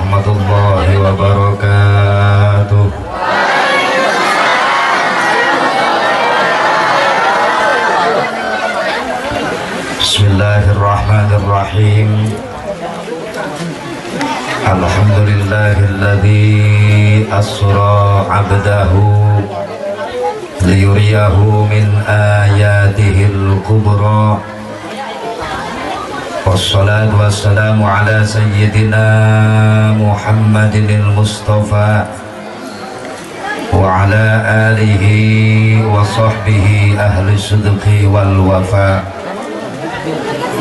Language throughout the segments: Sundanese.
warahmatullahi wabarakatuh. Bismillahirrahmanirrahim. Alhamdulillahilladzi asra 'abdahu liyuriyahu min ayatihil kubra. Wassalatu wassalamu ala sayyidina Muhammadinil Mustafa wa ala alihi wa sahbihi ahli sidqi wal wafa.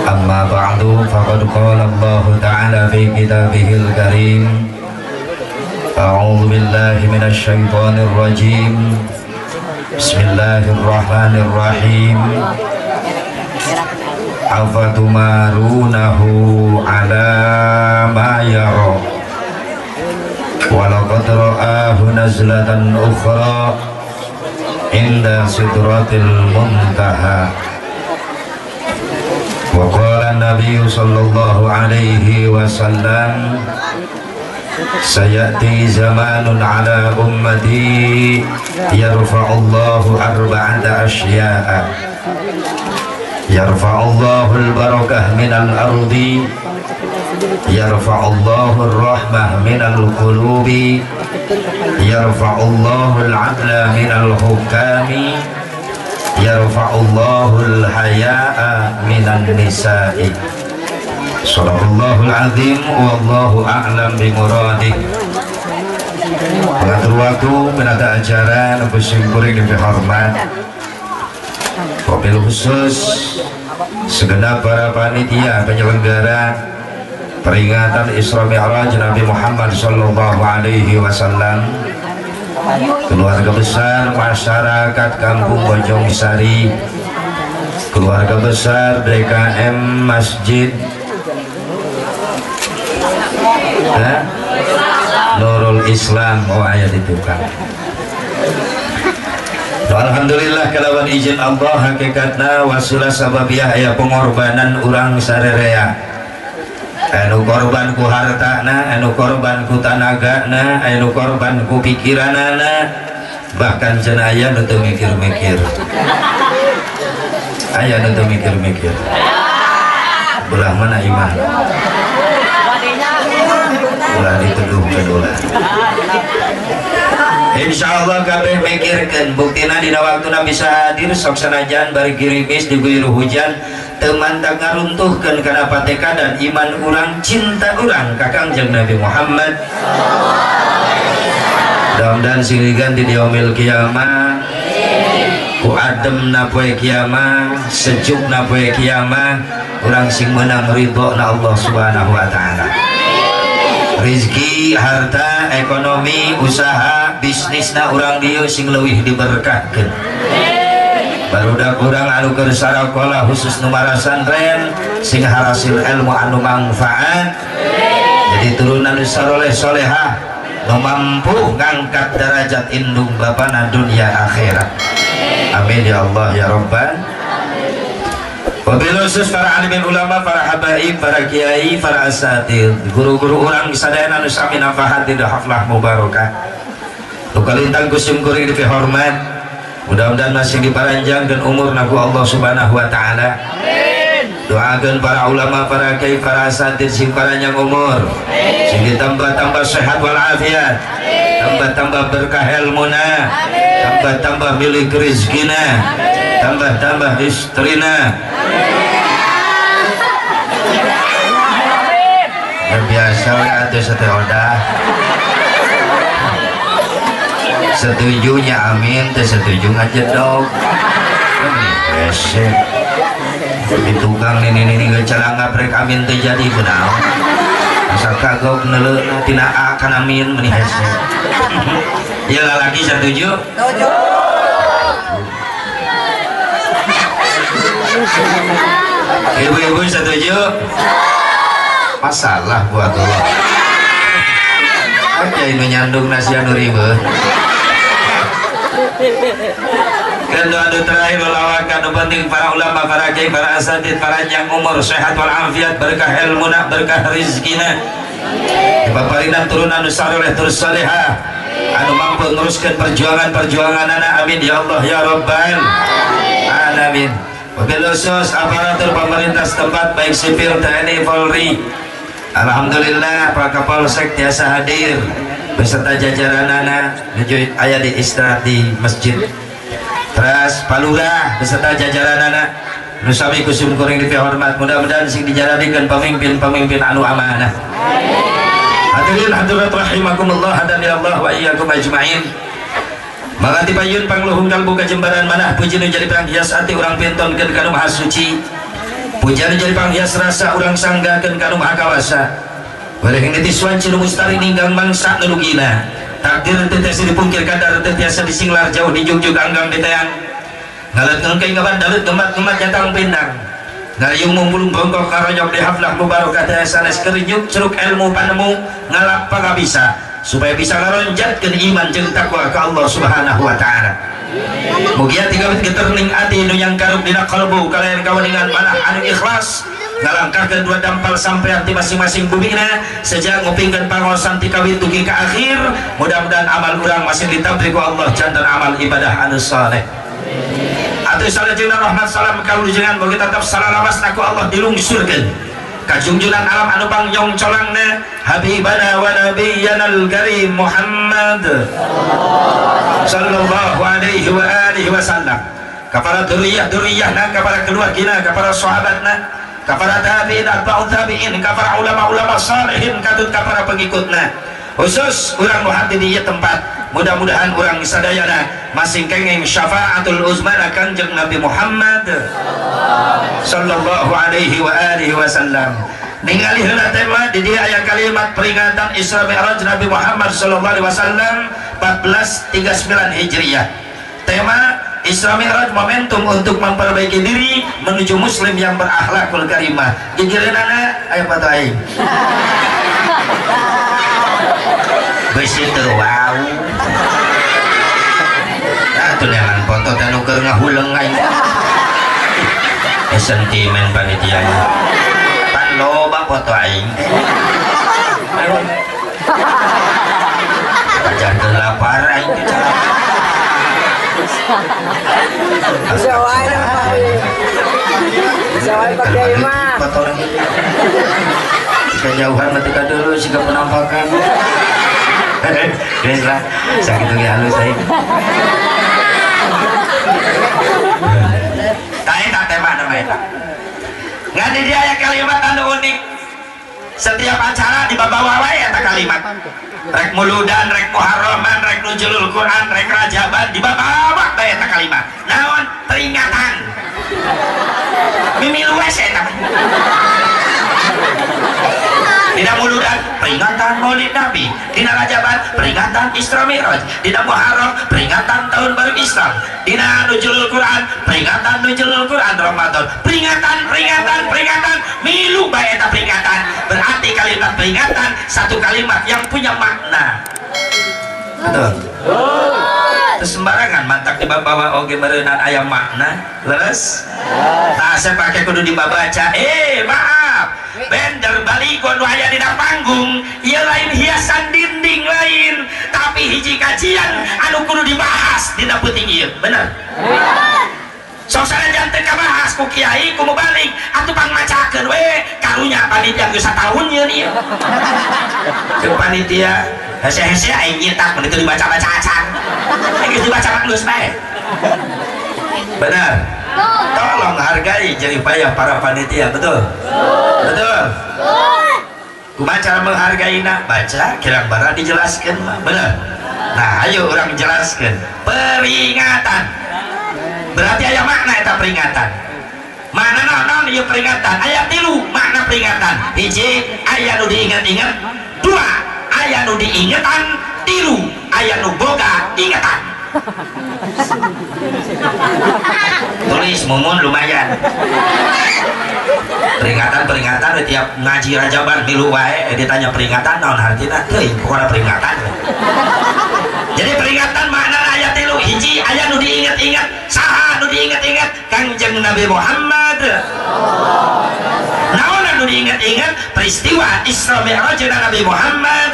Amma ba'du, faqad qala Allah ta'ala fi kitabihil karim. A'udzu billahi minasy syaithanir rajim. Bismillahirrahmanirrahim. Afatumarunahu ala ma yara wa laqad ra'ahu nazlatan ukhra inda sidratil muntaha. Wa qala an-nabiy sallallahu alaihi wasallam, sayati zamanun ala ummati yarfa'ullahu arba'ata asya'a. Yarfa'ullahu al-barakah minal ardi, yarfa'ullahu ar-rahmah minal qulubi, yarfa'ullahu al-'adla minal hukami, yarfa'ullahu al-haya'a minan nisa'i. Sadaqallahul azim, wallahu a'lam bimuradih. Pengatur waktu penata acara nu simkuring dihormat, wabil khusus segenap para panitia penyelenggara peringatan Isra Mi'raj Nabi Muhammad sallallahu alaihi wasallam, keluarga besar masyarakat Kampung Bojong Sari, keluarga besar DKM Masjid Nurul Islam. Oh, ayat itu kan. Alhamdulillah, kalawan izin Allah, hakikatna wasilah sababiyah aya pengorbanan urang sarerea, anu korban ku hartana, anu korban ku tanagana, anu korban ku pikiranana, bahkan cenah aya nu teu mikir-mikir. Aya nu teu mikir-mikir? Belah mana imah? Ulah dituduhkeun, ulah. Insya Allah kabeh mikirkeun, buktina dina waktuna bisa hadir. Sok sanajan bari girimis, diguyur hujan, teu mantak ngaruntuhkeun kana pateka dan iman urang, cinta urang ka Kangjeng Nabi Muhammad. Mudah-mudahan sing diganti di yaumil kiamah ku adem na poe kiamah, sejuk na poe kiamah, urang sing menang ridho na Allah Subhanahu wa Ta'ala. Rizki, harta, ekonomi, usaha, bisnisna urang dieu sing leuwih diberkahkeun. Barudak urang anu keur sarakola, khusus nu marasantren, sing harasil ilmu anu manfaat, jadi turunan nu saroleh solehah, nu mampu ngangkat derajat indung bapana dunia akhirat. Amin ya Allah ya Rabbal. Wabil khusus para alimin ulama, para habaib, para kiai, para asatid, guru-guru urang sadayana anu sami nafahat di haflah mubarakah. Nu kalintang ku simkuring dipihormat, mudah-mudahan masih diparanjangkeun umur ku Allah Subhanahu wa Ta'ala. Doakeun para ulama, para kiai, para asatid sing paranjang umur, sing ditambah-tambah sehat walafiat, tambah-tambah berkah ilmuna, tambah-tambah milik rezekina, tambah-tambah istrina. Ya biasa we atuh sate odah. Setujunya amin, teu setuju ngajedog. Hese. Di tukang nini nini geus rek amin teu jadi kunaon. Asa kagok neuleuh tina A kana amin, meni hese. Ya lalaki setuju? Setuju. Ibu-ibu setuju? Masalah buat Allah. Oke, menyandung nasi anu ribet. Dan doa terakhir, lawakan nu penting para ulama, para kiai, para asatid, para yang umur sehat walafiat, berkah ilmuna, berkah rizkina. Dipaparinan turunan anu saleh terus salehah anu mampu neruskeun perjuangan-perjuanganana. Amin ya Allah ya Rabbal alamin. Wabil khusus aparatur pemerintah setempat, baik sipil, TNI, Polri. Alhamdulillah, Pak Kapolsek tiasa hadir beserta jajaranana, nuju aya di istirahat di masjid. Terus Pak Lurah beserta jajaranana nu sami ku sim kuring dipihormat, mudah-mudahan sing dijalanikan pemimpin-pemimpin anu amanah. Hadirin hadirat rahimakumullah, hadani Allah wa iyyakum ajmain. Maka tipayun pangluhung kalbu kajembaran manah, puji nu jadi panghias ati urang pintonkeun ka nu maha suci, puji nu jadi panghias rasa urang sanggakeun ka nu maha kawasa. Bareng niti wanci nu mustari ninggang mangsa nu rugina. Takdir teu tiasa dipungkir, kadar teu tiasa disinglar, jauh dijungjuk anggang diteang, ngalet ngengkeng ngabandalut gemat gemat nyatang pindang, ngariung mumpulung bongkok karonyok di haflah mubarakah teh sanes kerinyuk ceruk ilmu panemu ngalap pangabisa supaya bisa ngaronjatkeun iman jeung takwa ka Allah Subhanahu wa taala. Mugia tigawit geter ning ati nu nyangkaruk dina kalbu kalayan kaweningan manah anu ikhlas ngalangkahkeun dua dampal sampean ti masing-masing bumina sejak ngupingkeun pangaosan ti kawit dugi ka akhir. Mudah-mudahan amal urang masih ditabrik ku Allah janten amal ibadah anu saleh. Atuh salajengna rahmat salam kalujengan bagi tetap salalawasna ku Allah dilungsurkeun kajungjunan alam anu pangyong colangna, habibana wa nabiyyana al-karim Muhammad sallallahu alaihi wa alihi wasallam, kepada duriyah-duriyahna, kepada keluargina, kepada sahabatna, kepada tabi'in, atba'ut tabi'in, kepada ulama-ulama salihin, katut kepada pengikutna. Khusus urang nu hadir di ieu tempat, mudah-mudahan urang sadayana masing kenging syafaatul uzma Kanjeng Nabi Muhammad sallallahu alaihi wa alihi wasallam. Ningali heula tema di dieu aya kalimat peringatan Isra Mi'raj Nabi Muhammad sallallahu alaihi wasallam 1439 Hijriah. Tema Isra Mi'raj, momentum untuk memperbaiki diri menuju muslim yang berakhlakul karimah. Gigireunana aya foto aing. Beusi teu wau. Ah, tuh neangan foto teh nu keur ngahuleng aing. Eh, sentimen panitia. Pan loba foto aing. Ayo. Ajarkeun lapar aing teh. Bisa wae lah, Pak. Bisa wae, Pak Kiai mah. Foto orang kejauhan mati dulu sih penampakan. Geus lah, sakitu ge halus aing. Tah, eta tema nama eta. Ngan di dieu aya kalimat anu unik. Setiap acara dibawa wae eta kalimat. Rek muludan, rek muharraman, rek nuzulul Quran, rek rajaban, dibawa bae eta kalimat. Naon? Peringatan. Mimilu we eta mah. Dina muludan peringatan Maulid Nabi, dina rajaban peringatan Isra Mi'raj, dina Muharram peringatan tahun baru Islam, dina nuzulul Quran peringatan nuzulul Quran, Ramadan peringatan, peringatan, peringatan, milu bae eta peringatan. Berarti kalimat peringatan satu kalimat yang punya makna. Betul. Terus sembarangan mantak dibawa oge meureunan aya makna. Leres? Tah, saya pakai kudu dibaca. Eh, maaf. Bender baligo nu aya dina panggung ieu lain hiasan dinding lain, tapi hiji kajian anu kudu dibahas dina peuting ieu. Bener? Sok sanajan teu kabahas ku kiai, ku mubalig, atuh pangmacakeun we. Karunya panitia geus sataun yeun ieu. Ceuk panitia hese-hese aing nyetak mun itu dibaca-baca acan. Aing geus dibaca mah geus bae. Benar? Tolong hargai jerih payah para panitia, betul? Betul? Kumaha cara menghargai? Nak baca kirang bara dijelaskan mah, benar? Nah, ayo urang jelaskan. Peringatan. Berarti aya makna eta peringatan. Mana naon naon ieu peringatan? Aya tilu makna peringatan. Hiji, aya nu diingat-ingat. Dua, aya nu diingetan. Tilu, aya nu boga ingetan. Tulis mumun lumayan. Peringatan, peringatan, tiap ngaji rajaban milu wae, ditanya peringatan naon hartina, teuing pokona peringatan. Jadi peringatan makna aya tilu. Hiji, aya nu diinget-inget. Saha nu diinget-inget? Kangjeng Nabi Muhammad. Naon Naha nu diingat-ingat? Peristiwa Isra Mi'raj Nabi Muhammad.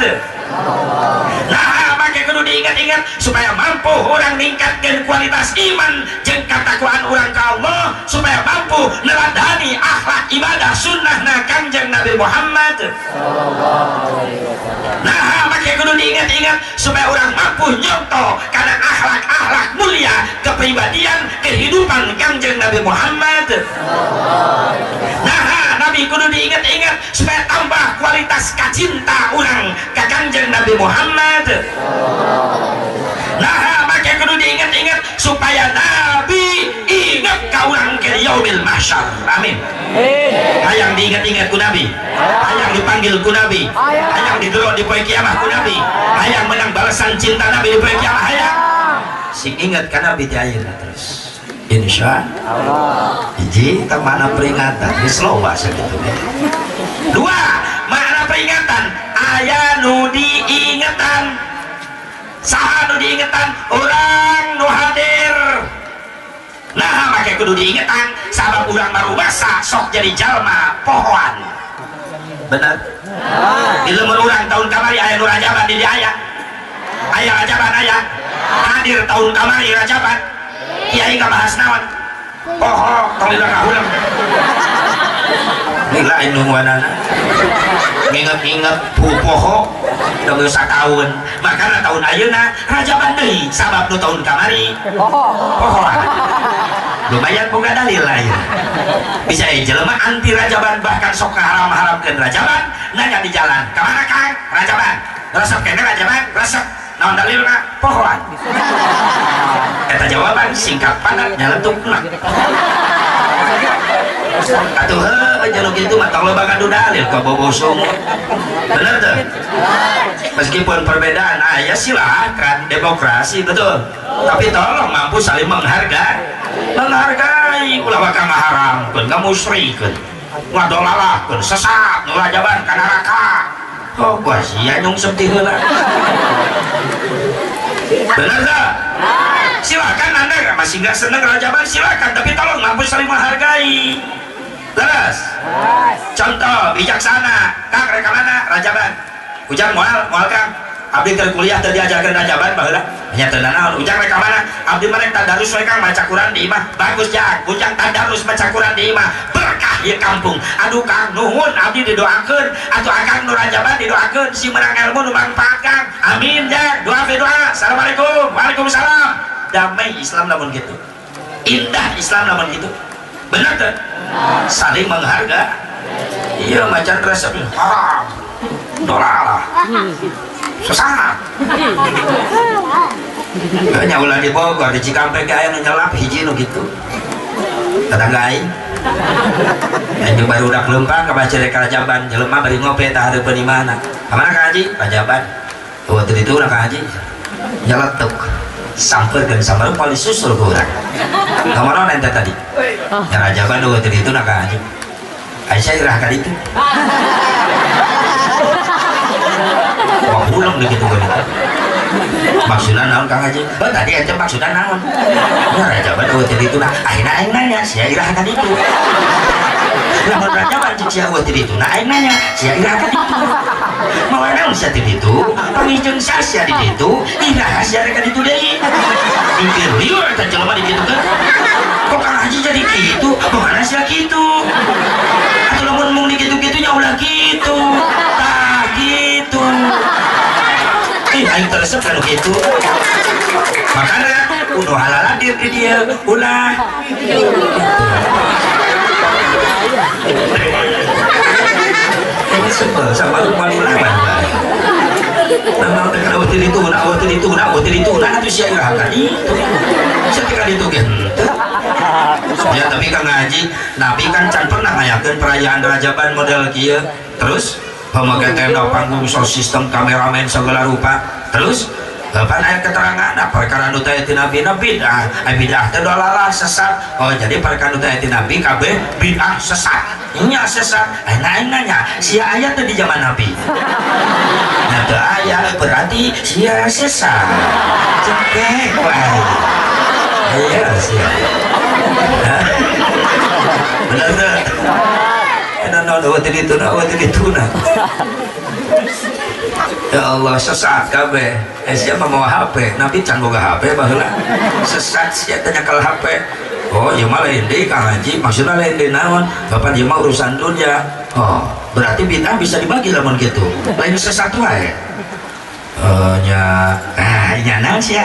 Nah, make kudu diingat-ingat supaya mampu urang ningkatkan kualitas iman jeung katakwaan urang ka Allah, supaya mampu neladani akhlak ibadah sunnah na Kangjeng Nabi Muhammad. Nah, make kudu diingat-ingat supaya urang mampu nyontoh karena akhlak-akhlak mulia kepribadian kehidupan Kangjeng Nabi Muhammad. Nah, Nabi kudu diingat-ingat supaya tambah kualitas kacinta urang ka Kangjeng Nabi Muhammad. Nah, make kudu diingat-ingat supaya Nabi ingat ka urang ke yaumil mahsyar. Amin. Hayang diingat-ingat ku Nabi, hayang dipanggil ku Nabi, hayang didelok di poe kiamah ku Nabi, hayang menang balasan cinta Nabi di poe kiamah, hayang sing ingat ka Nabi ti ayeuna terus. Insya Allah. Hiji eta makna peringatan, geus loba sakitu ge. Dua, makna peringatan aya nu diingetan. Saha nu diingetan? Urang nu hadir. Nah, make kudu diingetan sabab urang marubasa sok jadi jalma pohoan. Bener? Di lembur urang tahun kamari aya nu rajaban di dieu aya. Aya rajaban aya. Hadir tahun kamari rajaban. Kiai ngabahas naon? Poho, tong lila ngahuleng. Lila nungguanana. Nginget-nginget poho da geus sataun. Makana tahun ayeuna rajaban deui sabab nu tahun kamari Oh. pohoan. Lumayan boga dalil lah ya. Bisa ya jelema anti rajaban, bahkan sok haram-haramkeun rajaban, nanya di jalan, "Kamana, Kang?" "Rajaban." "Resep kene rajaban?" "Resep." "Naon dalilna?" "Pohoan." Eta jawaban singkat, padat, nyeletuk enak. Atuh heuh jaluk itu mah tong loba ngadu dalil ka bobo sumur. Bener tuh? Meskipun perbedaan ya silakan, demokrasi, betul. Tapi tolong mampu saling menghargai. Menghargai, ulah waka ngaharamkeun, ngamusyrikeun, ngadolalahkeun, sesat, nu rajaban ka neraka. Oh, gua sia nyungsep ti heula. Bener tak? Silakan Anda masih nggak seneng rajaban, silakan, tapi tolong mampu saling menghargai. Terus, contoh bijaksana, Kang, rek mana? Rajaban. Ujang moal, moal Kang. Abdi keur kuliah teu diajarkeun rajaban baheula. Nya teu nanaon, Ujang rek mana? Abdi mah rek tadarus we Kang, maca Quran di imah. Bagus Jang, Ujang tadarus maca Quran di imah. Berkah ieu kampung. Aduh Kang, nuhun, abdi didoakeun. Atuh Akang nu rajaban didoakeun si menang ilmu nu mangfaat Kang. Amin Jang. Doa fi doa. Assalamualaikum. Waalaikumsalam. Damai Islam lamun gitu. Indah Islam lamun gitu. Benar tuh? Saling menghargai. Iya, macan resep haram. Dolalah. Sesat. Nya ulah di Bogor, di Cikampek ge aya nu nyelap hiji nu kitu. Tetangga aing. Anjing barudak leumpang ka bacere karajaban, jelema bari ngopi tah hareupeun imahna. Ka mana Kang Haji? Rajaban. Oh, teu ditu urang Kang Haji. Nyeletuk. Sampeurkeun sampeurkeun paling susul ku urang. Ka mana ente tadi? Ya rajaban, oh teu ditu Kang Haji. Aisyah irah ka ditu. Wah, pulang deh gitu kan itu. Maksudnya naon Kang Haji? Oh, tadi aja maksudnya naon? Ya rajaban, oh teu ditu nah. Akhirnya aing nanya, sia irah ka ditu. Lamun rajaban cek sia eueuh teu ditu, nah aing nanya, sia irah ka ditu. Mawa naon sia teu ditu? Panggih sia di ditu, irah sia ka ditu deui. Mikir lieur eta jelema dikitukeun. Kok Kang Haji jadi gitu? Kemana sia gitu? Atau lamun mung dikitu-kitu nya ulah gitu. Tah gitu. Ih, aing teresep kalau gitu. Makanya udah halal di dia ulah. Ini sebel sama lu malu lawan. Nah, teh waktu itu, nah waktu itu, nah waktu itu, nah atuh sia iraha ka ditu. Sia teh ka ditu ge henteu. Ya tapi Kang Haji, Nabi kan can pernah ngayakeun perayaan rajaban model kieu. Terus pemakai tenda, panggung, sound system, kameramen segala rupa. Terus kapan aya keterangan nah perkara nu teh ti Nabi na bid'ah, ai bid'ah teh dolalah, sesat. Oh, jadi perkara nu teh ti Nabi kabeh bid'ah, sesat. Nya sesat. Ai aing nanya, sia aya teh di zaman Nabi? Nah, teu aya, berarti sia sesat. Cekek wae. Iya sia. Hah? Bener teu? Naon euweuh teh dituna, euweuh teh dituna. Ya Allah, sesat kabeh. Eh, siapa mau HP? Nabi can boga HP baheula. Sesat sia teh nyekel HP. Oh, ieu mah lain deui, Kang Haji. Maksudna lain deui naon? Bapak, ieu mah urusan dunia. Oh, berarti bid'ah bisa dibagi lamun gitu. Lain sesat wae. Oh, nya. Nah, nya naon sia?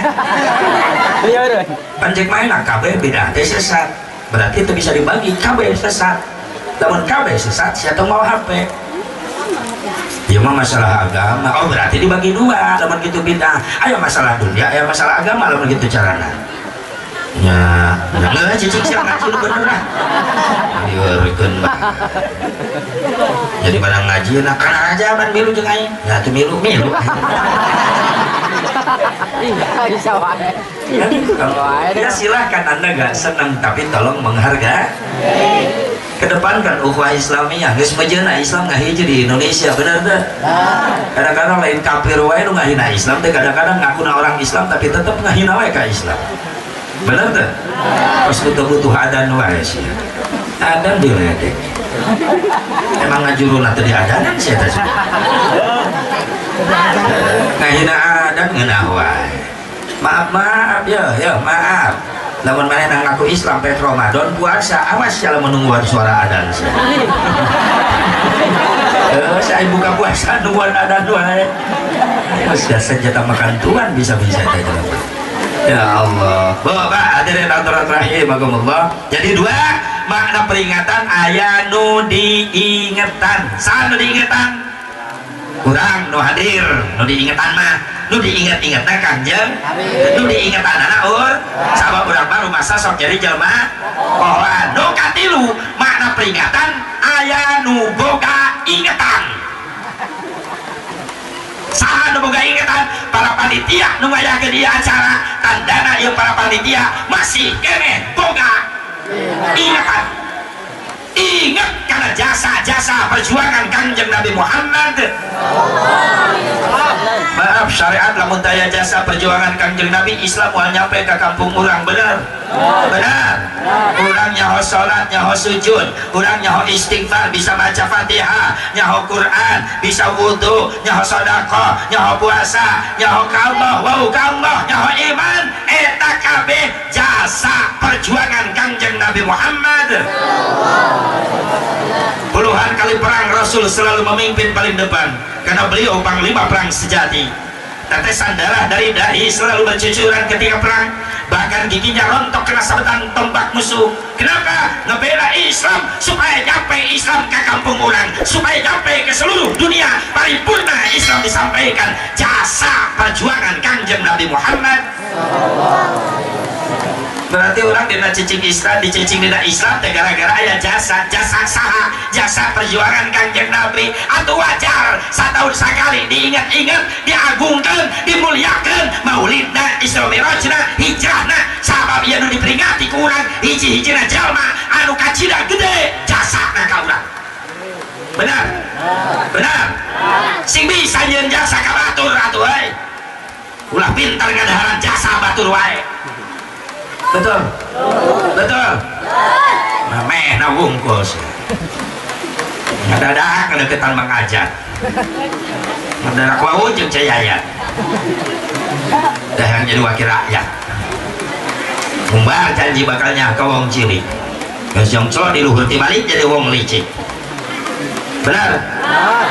Iya udah. Pancek main kabeh bid'ah teh sesat. Berarti itu bisa dibagi, kabeh sesat. Lamun kabeh sesat, siapa mau HP? Ya mah masalah agama. Oh, berarti dibagi dua lamun gitu bid'ah. Ayo masalah dunia, ayo masalah agama lamun gitu carana. Ya, ya nggak cicing siapa ngaji lu bener lah. Liurkeun bae. Jadi barang ngaji nah kana aja ban milu jeung aing. Ya tuh milu milu. Iya bisa wae. Ya silahkan Anda nggak senang, tapi tolong menghargai. Kedepankan ukhuwah Islamiyah. Geus mejeuna Islam ngahiji di Indonesia, bener teu? Kadang-kadang lain kafir wae nu ngahina Islam teh, kadang-kadang ngakuna orang Islam tapi tetep ngahina wae ka Islam. Bener teu? Pas butuh-butuh adan wae sih. Adan diledek. Emang ngajuruna teh diadanan sih eta sih. Ngahina adan ngeunah wae. Maaf, maaf ya, ya maaf. Lamun manehna ngaku Islam pek Ramadan puasa, awas ya lamun nungguan suara adan sih. Eh, saya buka puasa nungguan adan wae. Ya, sudah senjata makan tuan bisa-bisa teh jelema. Ya Allah. Bapak hadirin hadirat rahimakumullah. Jadi dua makna peringatan, aya nu diingetan. Saha nu diingetan? Kurang nu hadir, nu diingetan mah nu diinget-ingetna Kanjeng, nu diingetanana ur sabab urang mah rumasa sok jadi jelema pohoan. Nu katilu, makna peringatan aya nu boga ingetan. Saha nu boga ingetan? Para panitia nu ngayakeun ieu acara. Tandana ieu para panitia masih keneh boga ingetan, ingat karena jasa-jasa perjuangan Kanjeng Nabi Muhammad. Maaf, syariat lamun taya jasa perjuangan Kanjeng Nabi, Islam moal nyampe ke kampung urang. Benar, benar. Urang nyaho salat, nyaho sujud, urang nyaho istighfar, bisa baca Fatihah, nyaho Quran, bisa wudhu, nyaho sedekah, nyaho puasa, nyaho ka Allah, wau ka Allah, nyaho iman, eta kabeh jasa perjuangan Kanjeng Nabi Muhammad. Puluhan kali perang Rasul selalu memimpin paling depan karena beliau panglima perang sejati. Tetesan darah dari dahi selalu bercucuran ketika perang, bahkan giginya rontok kena sabetan tombak musuh. Kenapa? Ngebela Islam supaya nyampe Islam ke kampung orang, supaya nyampe ke seluruh dunia, paripurna Islam disampaikan. Jasa perjuangan Kanjeng Nabi Muhammad. Berarti orang dina cicing Islam, dicicing dina Islam teh gara-gara aya jasa. Jasa saha? Jasa perjuangan Kanjeng Nabi. Atau wajar setahun sekali diingat-ingat, diagungkan, dimuliakan, maulidna, Isra Mi'rajna, hijrahna, sabab ieu nu diperingati ku urang hiji-hijina jalma anu kacida gede jasana ka urang. Benar, benar. Sing bisa nyieun jasa ka batur atuh euy, ulah pintar ngadaharan jasa batur wae. Betul, betul. Nah, meh na wungkul ngadadak ngedeketan Mang Ajat, ngadadak wau jeung Ceu Yayat dah yang jadi wakil rakyat, umbar janji bakalnya ke wong cilik. Geus nyongcol di luhur, tibalik jadi wong licik. Benar.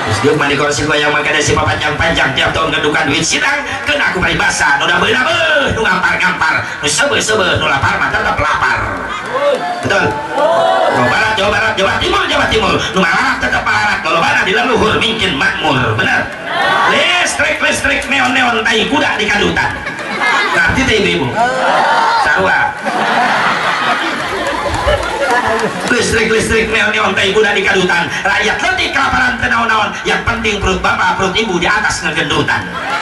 Terus dia mandi kursi goyang, makanya si panjang-panjang tiap tahun ngedukan duit sidang kena aku paribasa. Nu dabeul dabeul, nu ngampar-ngampar, nu seubeuh-seubeuh, nu lapar mah tetap lapar. Betul. Jawa Barat, Jawa Barat, Jawa Timur, Jawa Timur, nu malarat tetap malarat, lolobana di leluhur mungkin makmur. Benar. Listrik listrik, neon neon, tai kuda di kadutan. Ngerti teh ibu-ibu? Sarua. Listrik listrik, neon neon, tai kuda di kadutan, rakyat letih kelaparan teu naon-naon, yang penting perut bapak perut ibu di atas ngegendutan.